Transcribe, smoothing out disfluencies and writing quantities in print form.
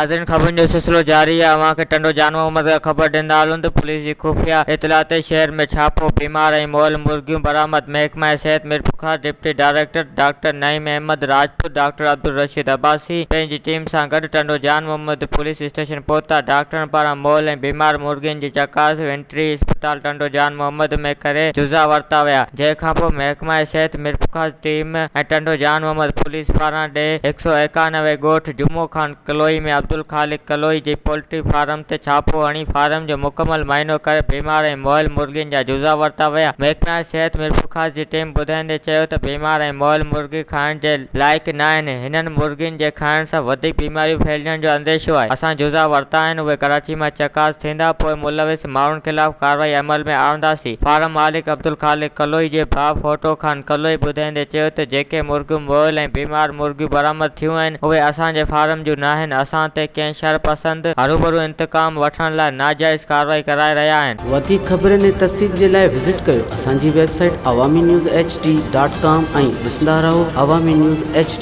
ناظرين خبرن جو سلسلو جاري آهي اوهان کي ٽنڊو جان محمد کان خبر ڏيندا هلون ته پوليس جي خفيه اطلاع تي شهر ۾ ڇاپو، بيمار ۽ مئل مرغيون برآمد، محڪمه صحت Mirpurkhas deputy director doctor Naeem Ahmed Rajput, doctor Abdul Rasheed Abbasi پنهنجي ٽيم سان گڏ ٽنڊو جان محمد پوليس اسٽيشن پهتا، ڊاڪٽرن پاران مئل ۽ بيمار مرغين جي چڪاس وينٽري اسپتال ٽنڊو جان محمد ۾ ڪري جزا ورتا ويا، جنهن کانپوء محڪمه صحت ميرپورخاص ٽيم ۽ ٽنڊو جان محمد پوليس پاران ڊي 191 ڳوٺ جمعو خان ڪلوئي ۾ عبدالخالق ڪلوئي جي پولٽري فارم تي ڇاپو هڻي فارم جو مڪمل معائنو ڪري بيمار ۽ مئل مرغين جا جزا ورتا ويا. محڪمه صحت ميرپورخاص جي ٽيم ٻڌائيندي چيو ته بيمار ۽ مئل مرغي کائڻ جي لائق ناهن، هنن مرغين جي کائڻ سان وڌيڪ بيماريون ڦهلجڻ جو انديشو آهي، اسان جزا ورتا آهن اهي ڪراچي مان چڪاس ٿيندا پوء ملوث ماڻهن خلاف ڪارروائي عمل ۾ آڻنداسين. فارم مالڪ عبدالخالق ڪلوئي جي ڀاء ڦوٽو خان ڪلوئي ٻڌائيندي چيو ته جيڪي مرغيون مئل ۽ بيمار مرغيون برآمد ٿيون آهن اهي اسان جي فارم جون ناهن، اسان تي ڪنهن شر پسند هروڀرو انتقام وٺڻ لاء ناجائز ڪارروائي ڪرائي رهيا آهن. وڌيڪ خبرن ۽ تفصيل جي لاء وزٽ ڪيو اسان جي website Awami news H D dot com ۽ ڏسندا رهو عوامي نيوز ايڇ ڊي.